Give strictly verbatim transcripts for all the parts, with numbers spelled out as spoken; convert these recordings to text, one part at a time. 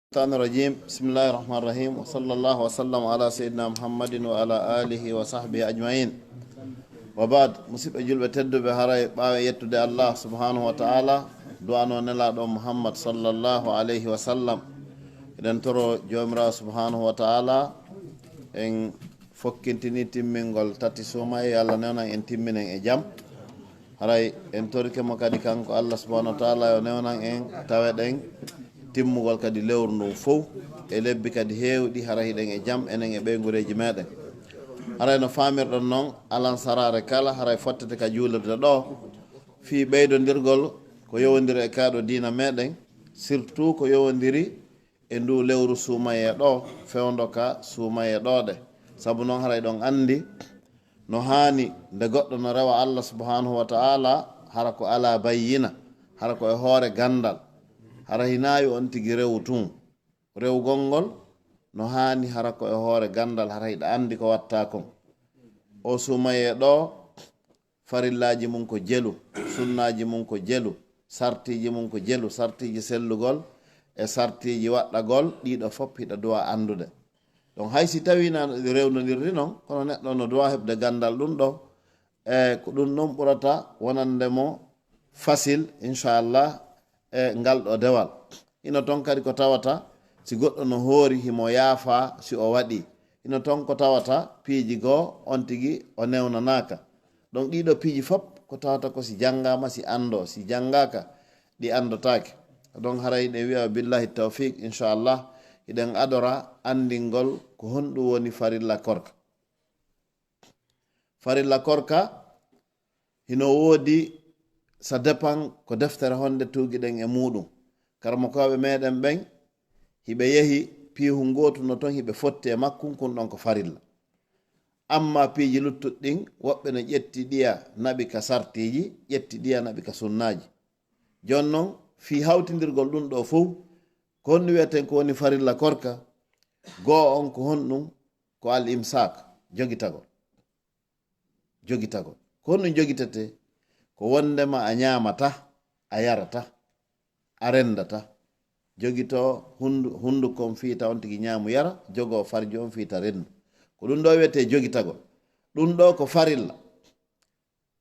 الشيطان الرجيم. بسم الله الرحمن الرحيم. وصلى الله وسلم على سيدنا محمد وعلى آله وصحبه أجمعين. وبعد، musidɓe julɓe tedduɓe, haray ɓaawo yettude Allah subhanahu wa ta'ala, du'ano nelaaɗo Muhammad sallallahu alayhi wa sallam, eɗen toro Joomiraawo subhanahu wa ta'ala en fokkintini timmingol tati suumaye, yo Allah newnan en timminen e jam. Haray en torike mo kadi kanko Allah subhanahu wa ta'ala yo newnan en taweɗen timmugol kadi lewru ndun fow e lebbi kadi heewɗi, hara hiɗen e jam enen e ɓeyngureeji meɗen. Haray no faamirɗon non, alansaraare kala haray fottete ka juulirde ɗo fii ɓeydondirgol ko yowondiri e kaaɗo diina meɗen, surtout ko yowondiri e ndu lewru suumayee ɗo fewndo ka suumayee ɗooɗe. Sabu non haray ɗon anndi no haani nde goɗɗo no rewa Allah subhanahu wa ta'ala, hara ko alaa bayyina, hara ko e hoore ganndal, hara hinaayi on tigi rewu tun. Rewugol ngol no haani hara ko e hoore ganndal, hara hiɗa anndi ko wattaa kon. O suumayee ɗo, farillaaji mun ko jelu, sunnaaji mun ko jelu, sartiiji mun ko jelu, sartiiji sellugol e sartiiji waɗɗagol, ɗiɗo fof hiɗa duwa anndude. Donc hay si tawii na ɗi rewnondirdi non, kono neɗɗo no duwa heɓde ganndal ɗum ɗo, e ko ɗum ɗon ɓurata wonande mo fasil, inchallah, e ngal ɗo dewal. Hino ton kadi ko tawata si goɗɗo no hoori himo yaafa si o waɗi. Hino ton ko tawata piiji goo on tigi o newnanaaka. Donc ɗiɗo piiji fof ko tawata ko si janngaama, si anndoo, si janngaaka ɗi anndotaake. Donc haray ɗen wi'a billahi tawfiq, inchallah, hiɗen adora anndingol ko honɗum woni farilla korka. Farilla korka hino woodi, ça dépend ko deftere honde tuugiɗen e muɗum. Karamokooɓe meɗen ɓen hiɓe yehi piihu ngootu no ton hiɓe fotti e makkun, kun ɗon ko farilla. Amma piiji luttuɗi ɗin woɓɓe no ƴetti ɗiya naɓi ka sartiiji, ƴetti ɗiya naɓi ka sunnaaji. Jon non fii hawtindirgol ɗum ɗo fow, ko honɗum wi'eten ko woni farilla korka? Goo on ko honɗum? Ko al imsak, jogitagol. Jogitagol ko honɗum jogitete? Ko wondema a ñaamata, a yarata, a rendata. Jogito hundu, hundukon fiita on tigi ñaamu yara, jogo farju on fiita rendu. Ko ɗum ɗo wiyete jogitagol. Ɗum ɗo ko farilla.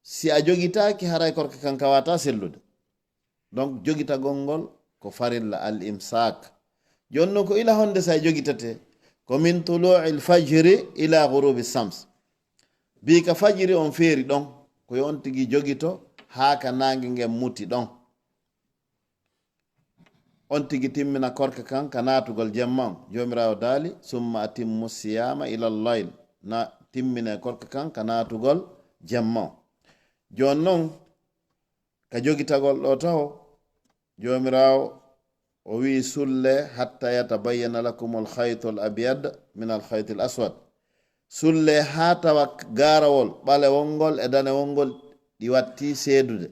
Si a jogitaaki haray korka kan kawata sellude. Donc jogitagol ngol ko farilla, al imsak. Jon non ko ila honde sa jogitete? Ko min tulu'il fajri ila ghurubi shams. Bii ka fajiri on feeri ɗon, ko yo on tigi jogito haa ka naange ngen muti ɗon. On tigi timmina korka kan ka naatugol jemma on. Joomiraawo daali, "Summa atimmu siyama ila layl." Na timmine korka kan ka naatugol jemma on. Jon non ka jogitagol ɗo taho, Joomiraawo o wi'i, "Sulle hatta yatabayyana lakumul khaytul abyad minal khaytil aswad." Sulle haa tawa gaarawol ɓalewol ngol e danewol ngol ɗi watti seedude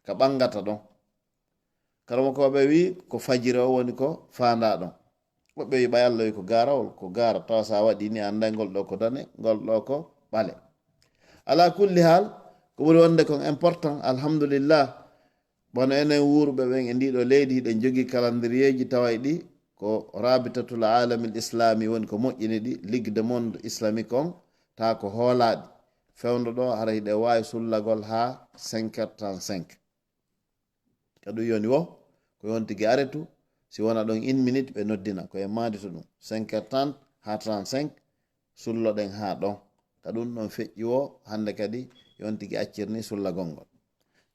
ka ɓangata ɗon. Karamokooɓe wi'i ko fajiri o woni ko faandaa ɗon. Woɓɓe wi'i ɓay Allah wi'i ko gaarawol, ko gaara, tawa sa waɗi ni annday ngol ɗo ko dane, ngol ɗo ko ɓale. Ala kulli haal, ko ɓuri wonde kon important, alhamdulillah, wano enen wuuruɓe ɓen e ndiɗo leydi, hiɗen jogii kalandiriyeeji taway ɗi ko Rabitatul Alamil Islami woni ko moƴƴini ɗi, Ligue de Monde Islamique on, taa ko hoolaaɗi. Fewndo ɗo, hara hiɗen waawi sullagol haa cinq heures trente-cinq. Ka ɗum yoni wo, ko yon tigi aretu, si wona ɗon une minute ɓe noddina, ko en maandito ɗum. Cinq heures trente haa trente-cinq, sulloɗen haa ɗon. Ka ɗum ɗon feƴƴi wo, hannde kadi yon tigi accirni sullagol ngol.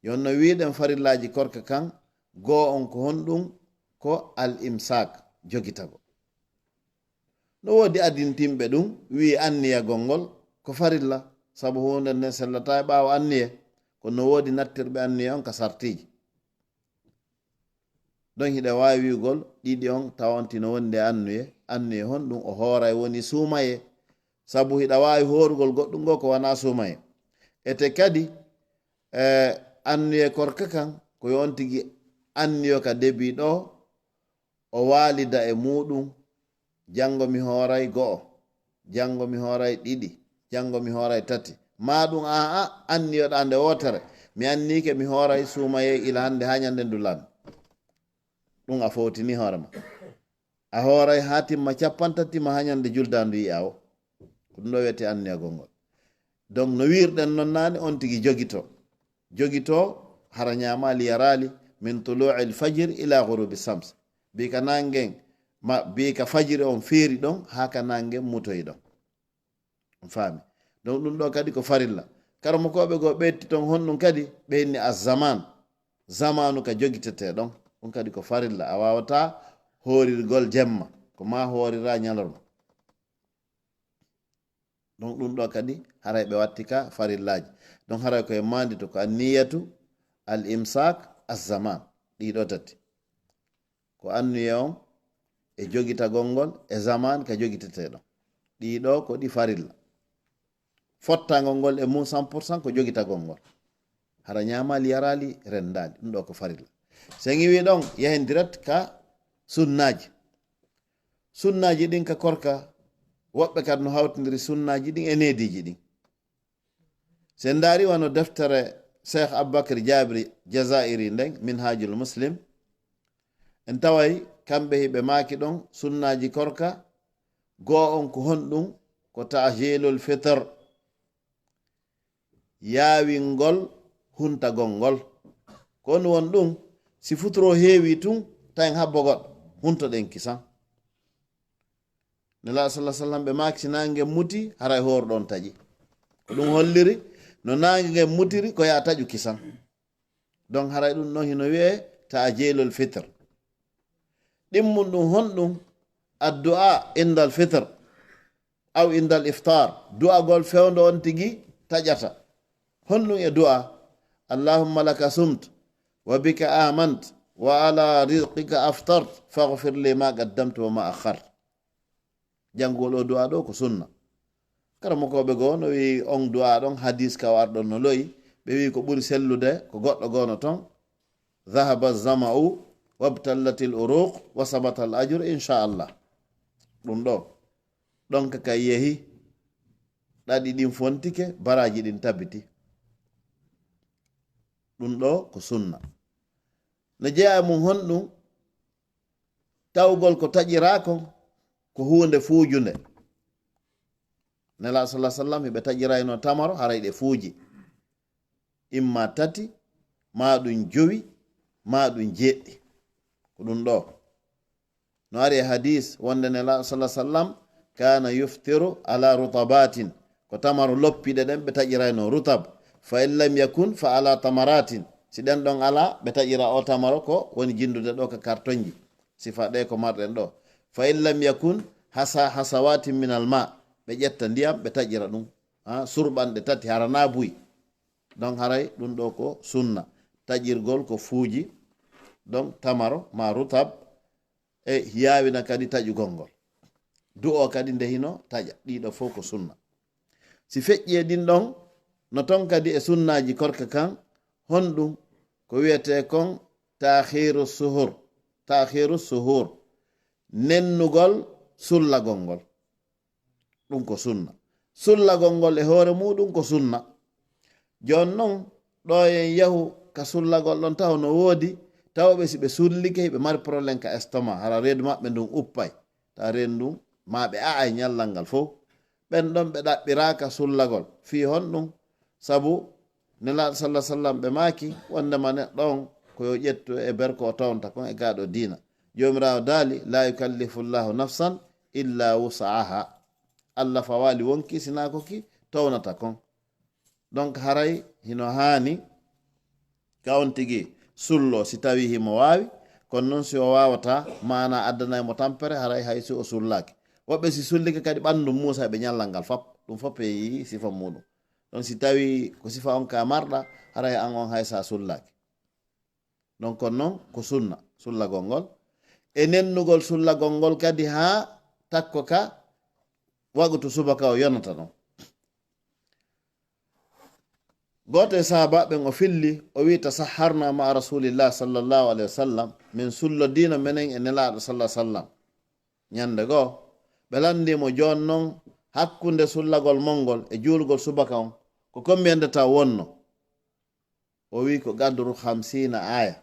Yon no wiiɗen farillaaji korka kan, goo on ko honɗum? Ko al imsak, jogitagol. No woodi adintinɓe ɗum, wi'i anniyagol ngol ko farilla, sabu huunde nden sellataa e ɓaawo anniye. Kono no woodi nattirɓe anniye on ka sartiiji. Ɗon hiɗa waawi wi'ugol ɗiɗi on tawa on tino wondi e annuye, annuye honɗum o hooray woni suumaye, sabu hiɗa waawi hoorugol goɗɗum goo ko wanaa suumaye. Ete kadi, e, annuye korka kan, ko yo on tigi anniyo ka debi ɗo, o waalida e muuɗum, janngo mi hooray go'o, janngo mi hooray ɗiɗi, janngo mi hooray tati. Maa ɗum, aa, anniyoɗaa nde wootere, mi anniike mi hooray suumayee ila hannde haa ñannde ndu laami. Ɗum a fowtini hoore ma. A hooray haa timma cappantatima haa ñande juldaandu yi'aa o. Ko ɗum ɗo wiyetee anniyagol ngol. Donc, no wiirɗen non naane, on tigi jogito. Jogito hara ñaamaali yaraali min tuluu'il fajr ila ghurubi shams. Bii ka nangen, ma, bii ka fajiri on feeri ɗon, haa ka nangen mutoyi ɗon. On faami? Donc, ɗum ɗo kadi ko farilla. Karamokooɓe goo ɓe ƴetti ton honɗum kadi, ɓe inni azzaman. Zamaanu ka jogitetee ɗon. Ɗum kadi ko farilla. A waawataa hoorirgol jemma. Ko maa hooriraa ñalorma. Donc, ɗum ɗo kadi haray ɓe watti ka farillaaji. Donc, haray ko e maandi to ko anniyatu, al imsak, azzaman. Ɗii ɗo tati. Ko anniya on e jogitagol ngol e zaman ka jogitetee ɗon. Ɗii ɗo ko ɗi farilla. Fottangol ngol e mum cent pour cent ko jogitagol ngol. Hara ñaamaali, yaraali, renndaali. Ɗum ɗo ko farilla. So en iwii ɗon, yahen direct ka sunnaaji. Sunnaaji ɗin ka korka, woɓɓe kadi no hawtindiri sunnaaji ɗin e neediiji ɗin. So en ndaari wano deftere Cheikh Abubakar Jabiri Jazairi nden, Minhajul Muslim, en taway kamɓe hiɓe maaki ɗon sunnaaji korka, goo on ko honɗum? Ko ta'jilul fitr, yaawingol huntagol ngol. Ko honɗum woni ɗum? Si futuro heewi tun, tawen habbo goɗɗo, huntoɗen kisan. Nelaaɗo sallallahu alaihi wasallam ɓe maaki, si naange ngen muti, haray hoore ɗon taƴi. Ko ɗum holliri, no naange ngen mutiri, ko yo a taƴu kisan. Donc, haray ɗum ɗon hino wi'ee ta'jilul fitr. Ɗimmun ɗum honɗum? Addu'a indal fitr aw indal iftar. Du'agol fewndo on tigi taƴata. Honɗum e du'a? Allahumma laka sumt, wa bika amant, wa ala rizqika aftart, faghfir li ma qaddamtu wa ma akhart. Janngugol o du'a ɗo ko sunna. Karamokooɓe goo no wi'i on du'a ɗon, hadis ka o arɗon no lo'i, ɓe wi'i ko ɓuri sellude ko goɗɗo goo no ton, "Dhahaba zama'u wabtallatil uruq wa sabatal ajr, insha Allah." Ɗum ɗo, ɗon ka kay yehi, ɗaɗi ɗin fontike, baraaji ɗin tabiti. Ɗum ɗo ko sunna. No jeyaa e mum honɗum? Tawgol ko taƴiraa kon ko huunde fuujunde. Nelaaɗo sallallahu alaihi wasallam, hiɓe taƴirayno tamaro, haray ɗe fuuji. Imma tati, maa ɗum jowi, maa ɗum jeɗɗi. Ko ɗum ɗo. No ari e hadis wonde Nelaaɗo sallallahu alaihi wasallam kana yuftiru ala rutabatin. Ko tamaro loppiɗe ɗen ɓe taƴirayno rutab. Fa in lam yakun fa ala tamaratin. Si ɗen ɗon alaa, ɓe taƴira o tamaro ko woni jinndude ɗo ka kartonji. Sifa ɗe ko marɗen ɗo. Fa in lam yakun hasa, hasawatin min al ma. Ɓe ƴetta ndiyam, ɓe taƴira ɗum. Ha, surɓanɗe tati hara na buy. Donc haray ɗum ɗo ko sunna. Taƴirgol ko fuuji. Donc tamaro ma rutab e yaawina kadi taƴugol ngol. Du'o kadi nde hino taƴa. Ɗiɗo fof ko sunna. Si feƴƴi e ɗin ɗon, no ton kadi e sunnaaji korka kan, honɗum ko wiyetee kon taakhiru suhur, taakhiru suhur, nennugol sullagol ngol. Ɗum ko sunna. Sullagol ngol e hoore muɗum ko sunna. Jooni non, ɗo en yahu ka sullagol ɗon taho no woodi, tawɓe si ɓe sullike, ɓe mari problème ka estomac, hara reedu maɓɓe ndun uppay. Tawa reedu ndun, ma ɓe a'ay ñallal ngal fow. Ɓen ɗon ɓe ɗaɓɓiraaka sullagol. Fii honɗum? Sabu Nelaaɗo sallallahu alaihi wasallam ɓe maaki, wondema neɗɗo on ko yo ƴettu e berko o tawanta kon e gaaɗo diina. Joomiraawo daali, "La yukallifu Allahu nafsan illa wus'aha." Allah fawaali wonki sinaa ko ki townata kon. Donc haray hino haani ka on tigi sullo si tawi himo waawi, kono non si o waawata, maana addanay mo tampere, haray hay si o sullaaki. Woɓɓe si sullike kadi ɓandu muusa ɓe ñallal ngal fop, ɗum fop e yii sifa muɗum. Donc si tawi ko sifa on ka marɗa, haray an on hay sa sullaaki. Donc kono non ko sunna, sullagol ngol. E nennugol sullagol ngol kadi haa takko ka waqtu subaka o yonata ɗon. Gooto e sahaabaaɓe ɓen o filli, o wi'i, "Tasahharna ma'a Rasulillah sallallahu alaihi wasallam." Min sullodiino menen e Nelaaɗo sallallahu alaihi wasallam. Ñande goo, ɓe lanndii mo, "Jooni non, hakkunde sullagol mon ngol e juulgol subaka on, ko combien de temps wonno?" O wi'i, "Ko qadru khamsina aya."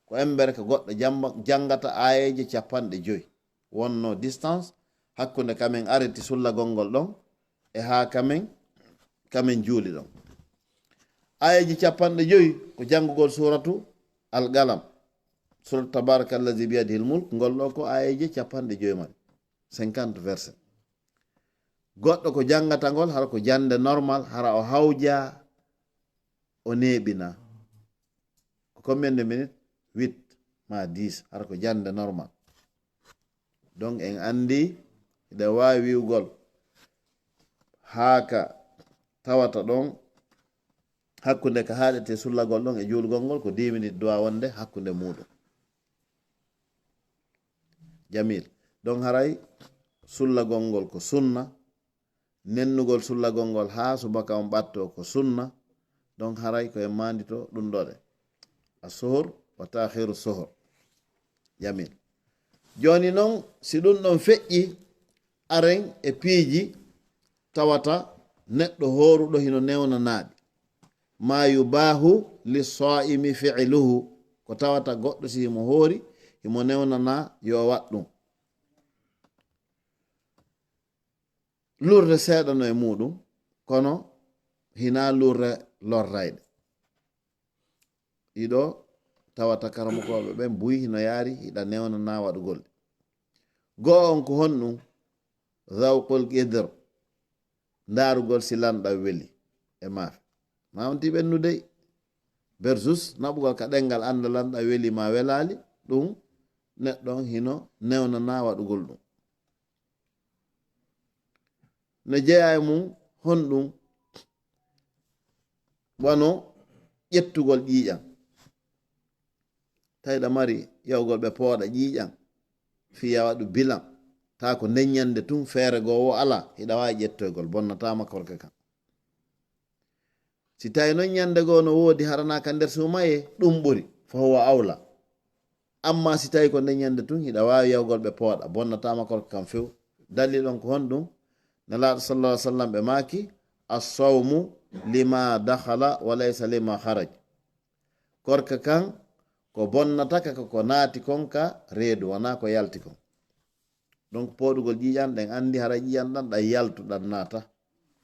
Ko embere ko goɗɗo jamba-, janngata aayeeje cappanɗe joy. wonno distance hakkunde kamen arrêté sullagol ngol ɗon e haa kamen, kamen juuli ɗon. Ayeji capanɗe joyi ko janngugol suratu Al-Qalam. Suratu Tabaraka allazi biyadihil mulk, ngol ɗo ko ayeji capanɗe joyi mari, cinquante verset. Goɗɗo ko janngata ngol, hara ko jannde normal, hara o hawja, o neeɓina. Ko combien de minutes? Huit ma dix, hara ko jannde normal. Donc, en anndi, hiɗa waawi wi'ugol haa ka tawata ɗon, hakkunde ka haaɗete sullagol ɗon e juulgol ngol, ko dix minutes duwa wonde hakkunde muuɗum. Jamil. Donc, haray sullagol ngol ko sunna, nennugol sullagol ngol haa subaka on ɓatto ko sunna. Donc, haray ko en maandito ɗum ɗo ɗe. A suhur wa taakhiru suhur. Jamil. Jooni non, si ɗum ɗon feƴƴi, aren e piiji tawata neɗɗo hooruɗo hino newnanaaɗi. Ma yubahu li saimi fi'luhu, ko tawata goɗɗo si himo hoori, himo newnanaa yo o waɗ ɗum. Lurde seeɗa no e muuɗum, kono hinaa lurde lorrayɗe. Ɗiɗo tawata karamokooɓe ɓen buy hino yaari hiɗa newnanaa waɗugol ɗi. Go'o on ko honɗum? Zawqul qidr, ndaarugol si lanɗam weli e maafe. Ma on ti ɓennu dey. Versus naɓugol ka ɗenngal annda lanɗam weli ma welaali, ɗum neɗɗo on hino newnanaa waɗugol ɗum. No jeyaa e mum honɗum? Wano ƴettugol ƴiiƴan. Tawi ɗa mari yahugol ɓe pooɗa ƴiiƴan, fii ya waɗu bilan. Taa ko nden ñannde tun feere goo wo alaa, hiɗa waawi ƴettoygol, bonnataama korka kan. Si tawi non ñannde goo no woodi, hara na ka nder suumaye, ɗum ɓuri, fa huwa awla. Amma si tawi ko nden ñannde tun, hiɗa waawi yahugol ɓe pooɗa, bonnataama korka kan few. Dalil on ko honɗum? Nelaaɗo sallallahu alaihi wasallam ɓe maaki, "As-sawmu lima dakhala wa laysa lima kharaj." Korka kan ko bonnata ka ko, ko naati kon ka reedu, wonaa ko yalti kon. Donc, pooɗugol ƴiiƴan ɗen anndi haray ƴiiƴan ɗan ɗan yaltu, ɗan naata.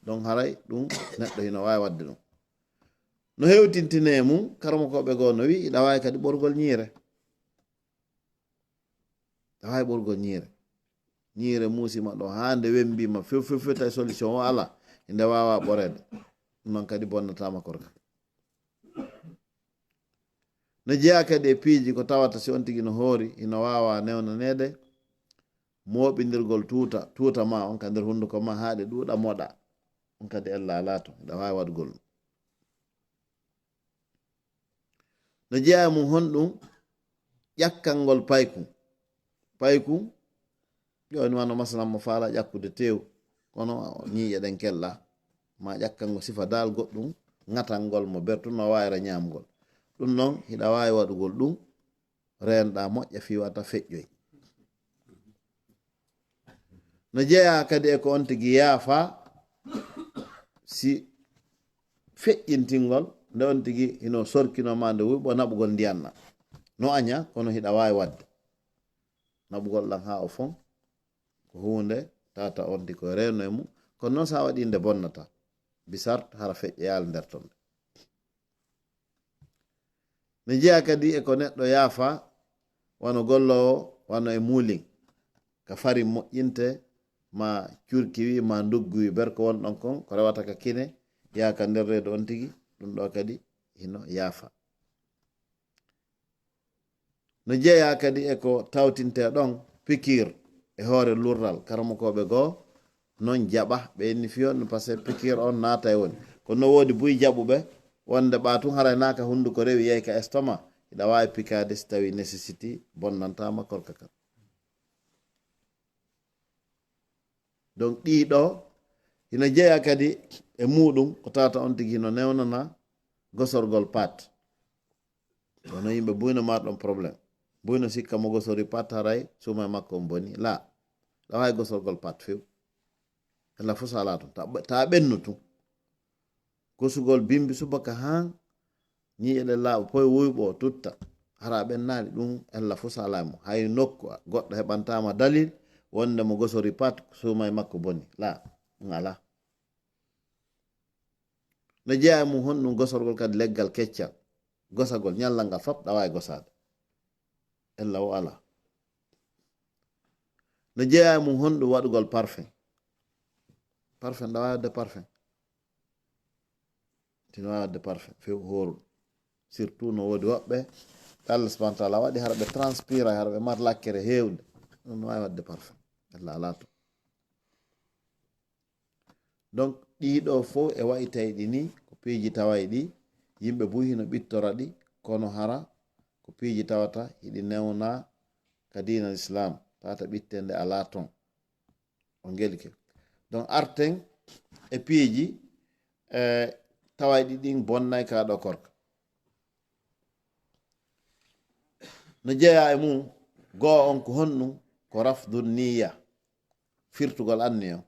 Donc, haray ɗum neɗɗo hino waawi waɗde ɗum. No hewtintine e mum, karamokooɓe goo no wi'i, hiɗa waawi kadi ɓorgol ñiire. Hiɗa waawi ɓorgol ñiire. Ñiire muusima ɗo, haa nde wemmbima few, few, few, tawi solution o alaa. Nde waawaa ɓoreede. Ɗum non kadi bonnataama korka. No jeyaa kadi e piiji ko tawata si on tigi no hoori, hino waawaa newnaneede, mooɓindirgol tuuta, tuuta ma on ka nder hunnduko ma haa ɗe ɗuuɗa moɗa. On kadi ella alaa ton, hiɗa waawi waɗugol ɗum. No jeyaa e mum honɗum? Ƴakkangol paykun. Paykun, jooni wano masalan mo faala ƴakkude teew, kono ñiiƴe ɗen kella. Ma ƴakkango sifa daal goɗɗum, ŋatangol mo bertu no waawira ñaamgol. Ɗum non, hiɗa waawi waɗugol ɗum, reenɗa moƴƴa fii wata feƴƴoy. No jeyaa kadi e ko on tigi yaafa, si feƴƴintingol, nde on tigi hino sorkino ma nde wuyɓo naɓugol ndiyan ɗan. No aña, kono hiɗa waawi waɗde. Naɓugol ɗan haa o fon, ko huunde tata on tigi ko reeno e mum, kono non sa waɗi nde bonnata. Bisart hara feƴƴoyaali nder ton. No jeyaa kadi e ko neɗɗo yaafa, wano golloowo, wano e muulin, ka fari moƴƴinte, ma curki wi, ma nduggu wi, berko won ɗon kon, ko rewata ka kine, yaa ka nder reedu on tigi, ɗum ɗo kadi hino yaafa. No jeyaa kadi e ko tawtintee ɗon, pikiir e hoore lurral, karamokooɓe goo, non jaɓa ɓe inni fiyon, parce que pikiir on naata e woni. Kono no woodi buy jaɓuɓe, wonde ɓa tun haray naaka hunnduko rewi yahi ka estomac, hiɗa waawi pikaade si tawi nécessité bonnantaama korka kan. Donc, ɗii ɗo, hino jeyaa kadi e muuɗum, ko tawata on tigi hino newnana gosorgol pat. Kono yimɓe buy no marɗon problème. Buy no sikka mo gosori pat haray suuma e makko on boni. La, ɗa waawi gosorgol pat few. Ella fof so alaa tun. Ta, ta ɓennu tun. Gosugol bimbi subaka han, ñiiƴe ɗe laaɓa, poy wuyɓo, tutta. Hara a ɓennaali ɗum, ella fuu saalaa e mum. Hay nokku goɗɗo heɓantaama dalil wonde mo gosori pat suumay makko boni. La, ɗum alaa. No jeyaa e mum honɗum gosorgol kadi leggal keccal? Gosagol ñallal ngal fop ɗawa e gosaade. Ella o alaa. No jeyaa e mum honɗum waɗugol parfum? Parfum ɗawa waɗde parfum. Tino waɗde parfum few hooru. Surtout no woodi woɓɓe, ɓe Allah subhanahu wa taala waɗi hara ɓe transpira, hara ɓe mari lakkere heewnde. Ɗum no waawi waɗde parfum. Ella alaa to. Donc, ɗiɗo fof e wayi tawi ɗi ni, ko piiji taway ɗi, yimɓe buy hino ɓittora ɗi, kono hara ko piiji tawata hiɗi newna ka diina Islam, tawata ɓittende alaa ton. O ngelke. Donc, arten e piiji, e taway ɗi ɗin bonnay ka ɗo korka. No jeyaa e mum, goo on ko honɗum? Ko rafdu niyya, firtugol anniya on.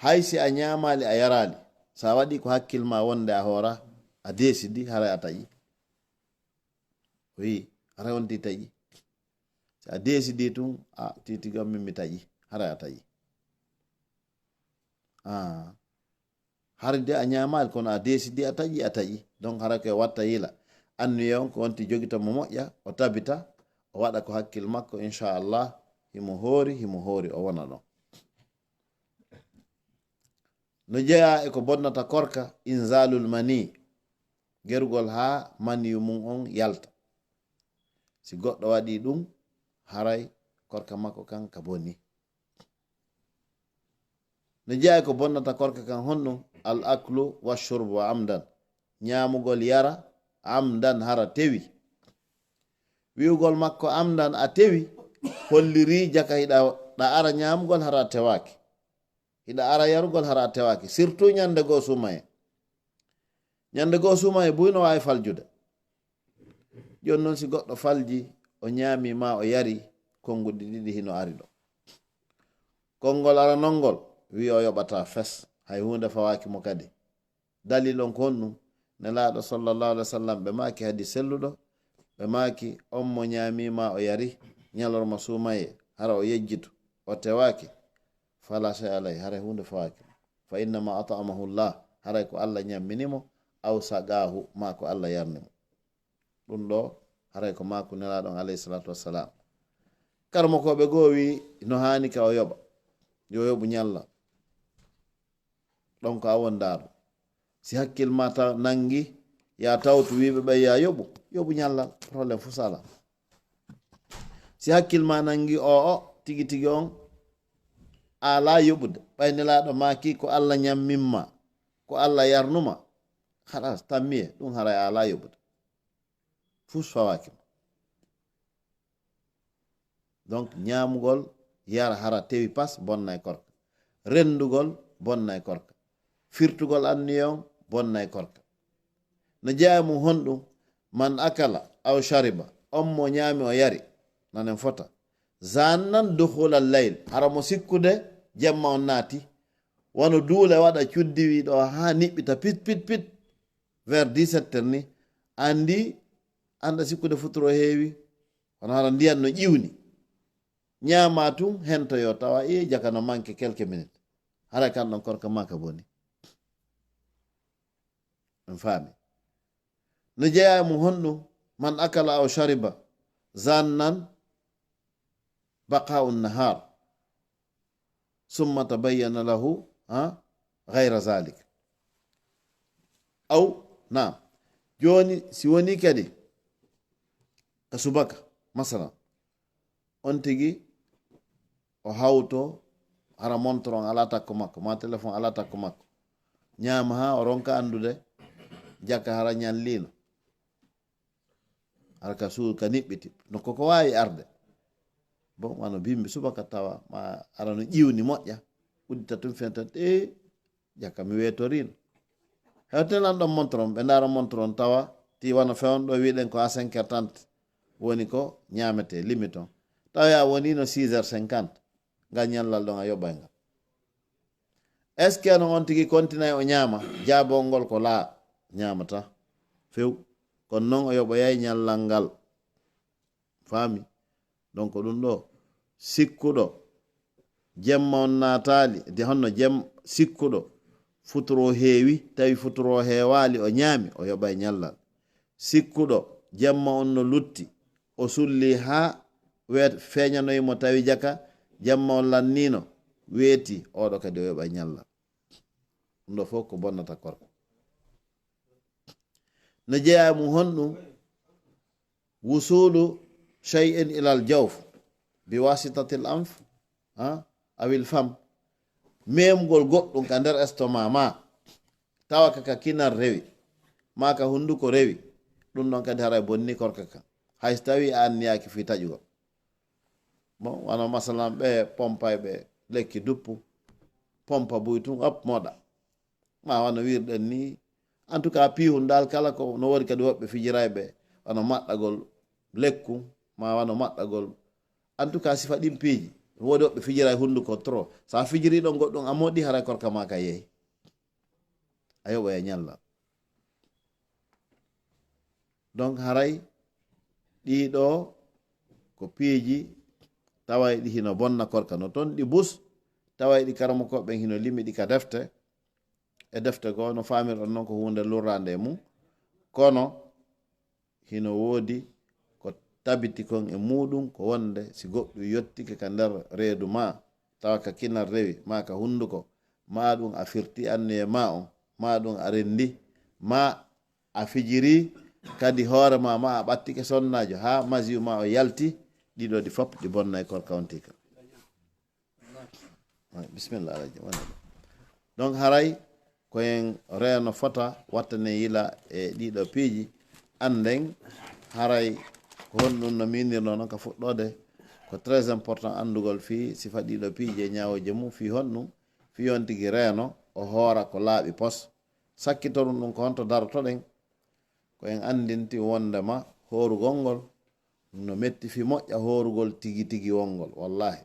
Hay si a ñaamaali, a yaraali, so a waɗi ko hakkil ma wonde a hoora, a décidi, haray a taƴi. O wi'i, haray on ti taƴi. Si a décidi tun, a titigi on min mi taƴi, haray a taƴi. Ah. Hari de a ñaamaali, kono a décidi a taƴi, a taƴi. Donc, hara ko e watta yila. Anniya on ko wonti jogito mo moƴƴa, o tabita, o waɗa ko hakkil makko, inchallah, himo hoori, himo hoori, o wona ɗon. No jeyaa e ko bonnata korka, inzalul mani, gerugol haa maniyu mum on yalta. Si goɗɗo waɗi ɗum, haray korka makko kan ka boni. No jeyaa e ko bonnata korka kan honɗum? Al aklu wa shurbu amdan. Ñaamugol yara amdan hara tewi. Wi'ugol makko amdan a tewi, holliri jaka hiɗa, ɗa ara ñaamugol hara a tewaaki. Hiɗa ara yarugol hara a tewaaki. Surtout ñande goo suumaye. Ñande goo suumaye buy no waawi faljude. Jooni non si goɗɗo falji, o ñaami ma o yari, konnguɗi ɗiɗi hino ari ɗo. Konngol aranol ngol, wi'i o yoɓata fes, hay huunde fawaaki mo kadi. Dalil on ko honɗum? Nelaaɗo sallallahu alaihi wasallam, ɓe maaki hadis selluɗo, ɓe maaki, on mo ñaami ma o yari, ñalorma suumaye, hara o yejjitu, o tewaaki, fala shay alay, haray huunde fawaaki mo. Fa innama at'amahu Allah, haray ko Allah ñammini mo, aw saqaahu, ma ko Allah yarni mo. Ɗum ɗo, haray ko maaku Nelaaɗo on, alayhi salatu wassalam. Karmokooɓe goo wi no haani ka o yoɓa, yo yoɓu ñalla. Ɗon ko a wondaaɗo. Si hakkil ma ta-, nangi, ya tawtu wiiɓe ɓe ya yoɓu, yoɓu ñallal, problème fuu sala. Si hakkil ma nangi o, o, tigi tigi on, a alaa yoɓude. Ɓay Nelaaɗo maaki ko Allah ñammin ma, ko Allah yarnu ma. Halas, tammiye, ɗum haray a alaa yoɓude. Fus fawaaki ma. Donc, ñaamugol, yara hara tewi pas, bonnay korka. Renndugol, bonnay korka. Firtugol anniya on, bonnay korka. No jeyaa e mum honɗum? Man akala aw shariba, on mo ñaami o yari, nanen fota. Zannan dukhulal layl, hara mo sikkude jemma on naati. Wano duule waɗa cuddiwi ɗo haa niɓɓita pit, pit, pit, vers dix-sept heures ni. Andi, anda sikkude futuro heewi, kono hara ndiyan no ƴiwni. Ñaama tun, hentoyo, tawa, e, jaka no manque quelques minutes. Haray kan ɗon korka ma ka boni. On faami? No jeyaa e mum honɗum? Man akala aw shariba, zannan baqa'u nahar, summa tabayyana lahu, ha, ghayra zalik. Aw, naam. Jooni, si woni kadi ka subaka, masalan, on tigi o hawto, hara montre on alaa takko makko, ma téléphone alaa takko makko. Ñaama haa o ronka anndude, jaka hara ñalliino. Hara ka suudu ka niɓɓiti. No koko waawi arde. Bon, wano bimbi subaka tawa, ma hara no ƴiwni moƴƴa. Uddita tun fentan, e, jaka mi weetoriino. Hewten lan ɗon montre on, ɓe ndaara montre on tawa, ti wano fewon ɗo wiɗen ko à cinq heures trente woni ko ñaamete, limite on. Tawa ya woni no six heures cinquante, ngal ñallal ɗon a yoɓay ngal. Est-ce que no on tigi kontinay o ñaama? Jaabongol ko laa, ñaamata. Few. Kono non o yoɓoyay ñallal ngal. Faami? Donc ɗum ɗo, sikkuɗo jemma on naataali, de honno jem sikkuɗo futuro heewi, tawi futuro heewaali, o ñaami, o yoɓay ñallal. Sikkuɗo jemma on no lutti, o sulli haa weet feeñanoyi mo, tawi jaka jemma on lannino, weeti, oɗo kadi o yoɓay ñallal. Ɗum ɗo fof ko bonnata korka. No jeyaa e mum honɗum? Wusulu shay'in ilal jawf bi wasitatil anf, ha, awil fam. Memgol goɗɗum ka nder estomac ma, tawa ka, ka kinal rewi, ma ka hunduko rewi, ɗum ɗon kadi haray bonni korka kan. Hay so tawi a anniyaaki fii taƴugol. Bon, wano masalan ɓe pompayɓe lekki duppu, pompa buy tun, op, moɗa. Ma wano wirɗen ni, en tout cas, piihun dal kala ko no woodi kadi woɓɓe fijirayɓe, wano maɗɗagol lekku, ma wano maɗɗagol. En tout cas, sifa ɗin piiji, woodi woɓɓe fijiray hunduko trop. Sa fijiri ɗon goɗɗum a moɗi, haray korka ma ka yehi. A yoɓoya ñalla. Donc haray ɗiɗo ko piiji tawayɗi hino bonna korka. No ton ɗi bus, tawayɗi karamokoɓe ɓen hino limi ɗi ka defte. E defte goo no faamirɗon non ko huunde lurraande e mum. Kono hino woodi ko tabiti kon e muuɗum, ko wonde si goɗɗum yottike ka nder reedu ma, tawa ka kinal rewi, ma ka hunduko, ma ɗum a firti anniye ma on, ma ɗum a rendi, ma a fijiri kadi hoore ma, ma a ɓattike sonnaajo, haa masiyu ma o yalti, ɗiɗo ɗi fop ɗi bonnay korka on tika. Bismillah, Alhaji, wona ɗo. Donc haray ko en reeno fota wattane yila e ɗiɗo piiji, annden haray ko honɗum no miinirnoo non ka fuɗɗoode. Ko très important anndugol fii sifa ɗiɗo piiji e ñaawooje mum, fii honɗum, fii on tigi reeno, o hoora ko laaɓi pos. Sakkitorum ɗum ko honto darotoɗen? Ko en anndinti wondema hoorugol ngol no metti fii moƴƴa hoorugol tigi tigi wongol, wallahi.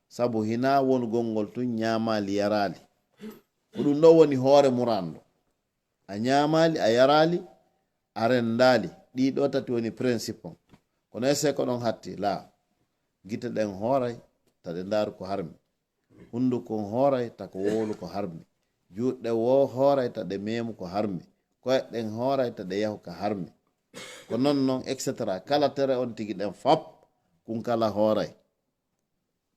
Sabu hinaa wonugol ngol tun ñaamaali yaraali. Ko ɗum ɗo woni hoore murandu. A ñaamaali, a yaraali, a rendaali. Ɗii ɗo tati woni principe on. Kono ese ko ɗon hatti, laa. Gite ɗen hooray, ta ɗe ndaaru ko harmi. Hunduko on hooray, ta ko wowlu ko harmi. Juuɗe wo hooray, ta ɗe meemu ko harmi. Koye ɗen hooray, ta ɗe yahu ka harmi. Ko non non, et cetera. Kala tere on tigi ɗen fop, kun kala hooray.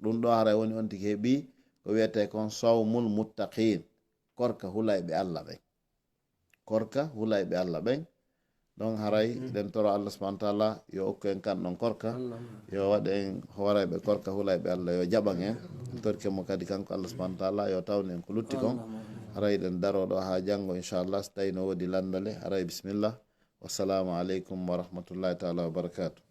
Ɗum ɗo haray woni on tigi heɓi ko wiyetee kon sawmul muttaqin. Korka hulayɓe Allah ɓen. Korka hulayɓe Allah ɓen. Ɗon haray ɗen toro Allah subhanahu wa taala yo okku en kan ɗon korka. Yo waɗ en hoorayɓe korka hulayɓe Allah, yo jaɓan en. En torike mo kadi kanko Allah subhanahu wa taala yo tawnu en ko lutti kon. Haray ɗen daro ɗo haa janngo, inchallah, so tawi no woodi lanndale. Haray bismillah. Wassalamu aleykum wa rahmatullahi taala wa barakatuh.